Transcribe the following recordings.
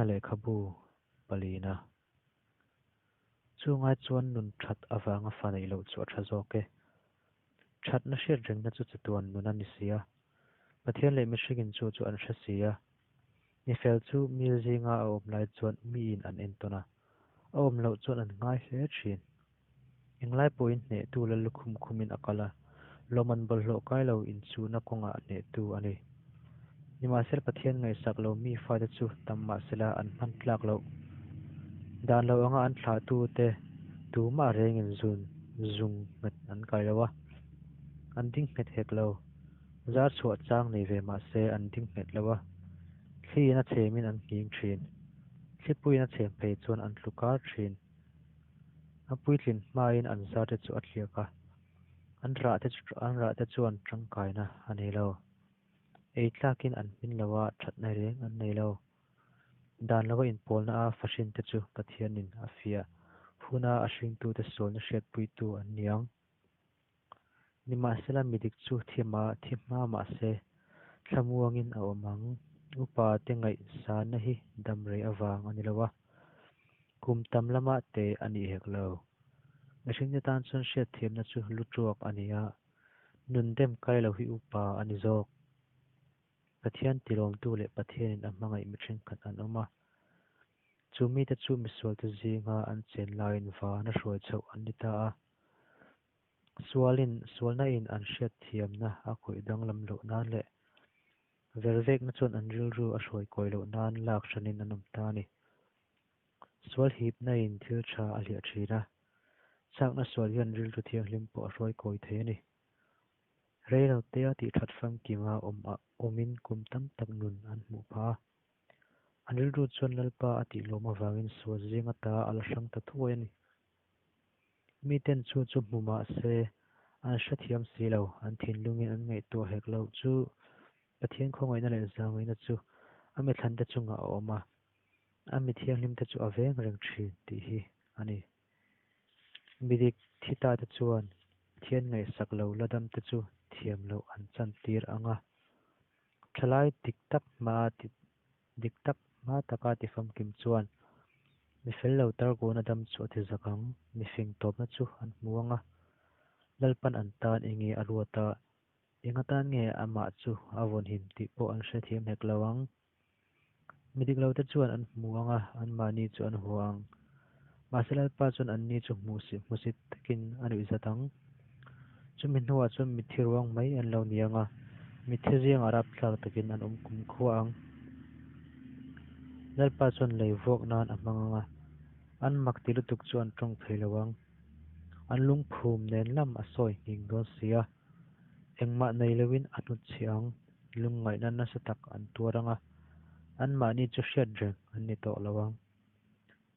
Finna Lehkhabu palina. Chungai chuan nun that avanga fa neih loh chu a tha zawk e. Thatna hriat rengna chu chatuan nun a ni si a. Pathian leh mihringin chu chu an hre si a. Mi fel chu mi zinga a awm lai chuan miin an entawn a, a awm loh chuan an ngai hle thin. Englai pawhin hnehtu la lukhum khumin a kal a, lawmman bawlhhlawh kai lo inchuhna kawngah hnehtu a ni. Nimahsela Pathian ngaihsak lo mi fate chu tam mahsela an hman tlak loh. Dan lo anga an thlahtute tumah rengin zun zung nghet an kai lo a, an ding nghet hek lo. Zar chhuah chang nei ve mahse an ding nghet lo a, thliin a chhemin an nghing thin. Thlipuiin a chhem phei chuan an tlu kar thin. A puitlin hmain an zarte chu a tliak a, an rahte an rahte chuan tangkaina a nei lo. Ei tlakin an hmin lo a, thatna reng an nei lo. Dan lova inpawlna a fahrinte chu Pathianin a fiah huna a hringtute sualna hriatpuitu an ni ang. Nimahsela midik chu thi mah thi hma mahse thlamuangin a awm ang. Upa te ngaihsanna hi dam rei avang a ni lo a, kum tam lama te a nih hek lo. Mihringte tan chuan hriatthiamna chu lu tuak a ni a, nun dem kai lo hi upa a ni zawk. Pathian tilawmtu leh Pathianin a hmangaih mi thenkhat an awm a, chu mite chu misualte zinga an chen laiin van a hruai chhoh an ni ta a. Sualin, sualna in an hriatthiamna a khawih danglam loh nan leh vervekna chuan an rilru a hruai kawi loh nan lak hranin an awm ta a ni. Sual hipna in thil tha a hliah thin a, chakna sual hian rilru thianghlim pawh a hruai kawi thei a ni. Rei lo tea tih that famkima awm ah awmin kum tam tak nun an hmuh phah a. An rilru chuan Lalpa a tih lawm avangin sual zing ata a la hrang ta thuai a ni. Miten chu chu hmu mah se an hrethiam si lo, an thinlungin an ngaihtuah hek loh chu Pathian khawngaihna leh zangaihna chu a mithlante chungah a awm a, a mi thianghlimte chu a veng reng thin tih hi a ni. Midik thi ta te chuan Pathian ngaihsak lo la dam te chu thiam loh an chantir ang a, thalai dik tak hmaa dik tak hma taka tifamkim chuan mi fel lo targuna dam chu a ti zak ang, mifing tawpna chu an hmu ang a, Lalpan an tan enge a ruat a, eng atan nge amah chu a vawnhim tih pawh an hrethiam hek lo ang. Mi dik lote chuan an hmu ang a, anmahni chu an hua ang. Mahse Lalpa chuan anni chu hmuhsit hmusit takin a nuih zat ang. Chumi hnuah chuan mitthi ruang mai an lo ni ang a, mitthi zingah rapthlak takin an awm kumkhua ang. Lalpa chuan lei vuak nan a hmang ang a, an mak ti lutuk chu an tawng thei lo ang. An lungphum nen lam a sawi nghing dawn si a, engmah nei loin a hnutchhiah ang. Lungngaihna nasa tak an tuar ang a, anmahni chu hriat reng an ni tawh lo ang.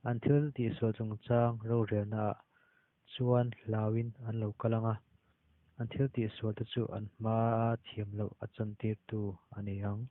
An thil tihsual chungchang rorelnaah chuan hlauin an lo kal ang a, an thil tihsualte chu an hmaa thiam loh a chantirtu a ni ang.